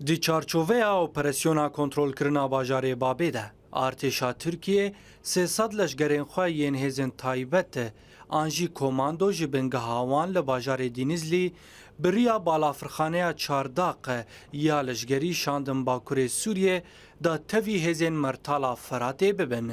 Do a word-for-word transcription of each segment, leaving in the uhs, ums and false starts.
Di çarçoveya operasyona kontrolkirina bajarê Babê de, artêşa Tirkiyê sê sed leşgerên xwe yên hêzên taybet an jî komando ji bingeha wan li bajarê Dînizlî bi riya balafirxaneya çardaq ya leşgerî şandin Bakurê Sûriyê da tevî hêzên Mertala Feratê bibin.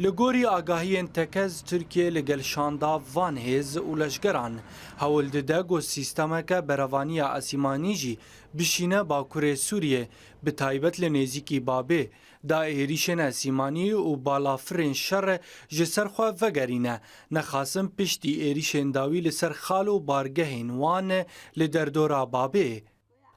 Li gorî agahiyên tekez, Tirkiye li gel şanda van hêz û leşgeran hewl dide ku sîstemeke berevaniya esîmanî jî bişîne Bakurê Sûriyê, bi taybet li nêzîkî Babê, da êrîşên esîmanî û balafirên şer ji ser xwe vegerîne, nexasim piştî êrîşên dawî li ser xal û bargehên wan li derdora Babê.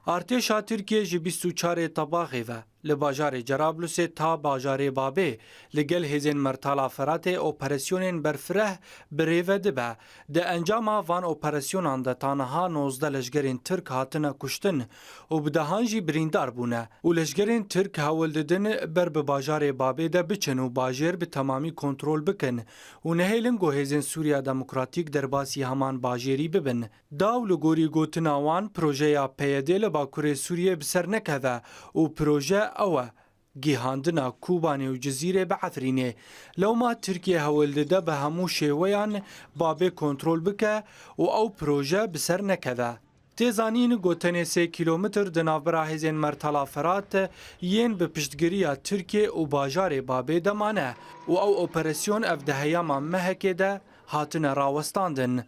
Artêşa Tirkiyê ji bîst û çarê Tebaxê ve li bajarê Cerablusê ta bajarê Babê li gel hêzên Mertala Feratê operasyonên berfireh bi rê ve dibe. Di encama van operasyonan de ta niha nozdeh leşgerên Tirk hatine kuştin û bi dehan jî birîndar bûne û leşgerên Tirk hewl didin ber bi bajarê Babê de biçin û bajêr bi temamî kontrol bikin û nehêlin ku hêzên Sûriya Demokratîk derbasî heman bajêrî bibin. Daw li gorî gotina wan, projeya P Y D li Bakurê Sûriyê bi ser nekeve û proje ew e, gihandina Kobanê û Cizîrê bi Efrînê. Lewma Tirkiye hewl dide bi hemû şêweyan Babê kontrol bike û ew proje bi ser nekeve. Tê zanîn ku tenê sê kîlometr di navbera hêzên Mertala Ferat yên bi piştgiriya Tirkiye û bajarê Babê de mane û ew operasyon ev di heyama mehekê de hatine rawestandin.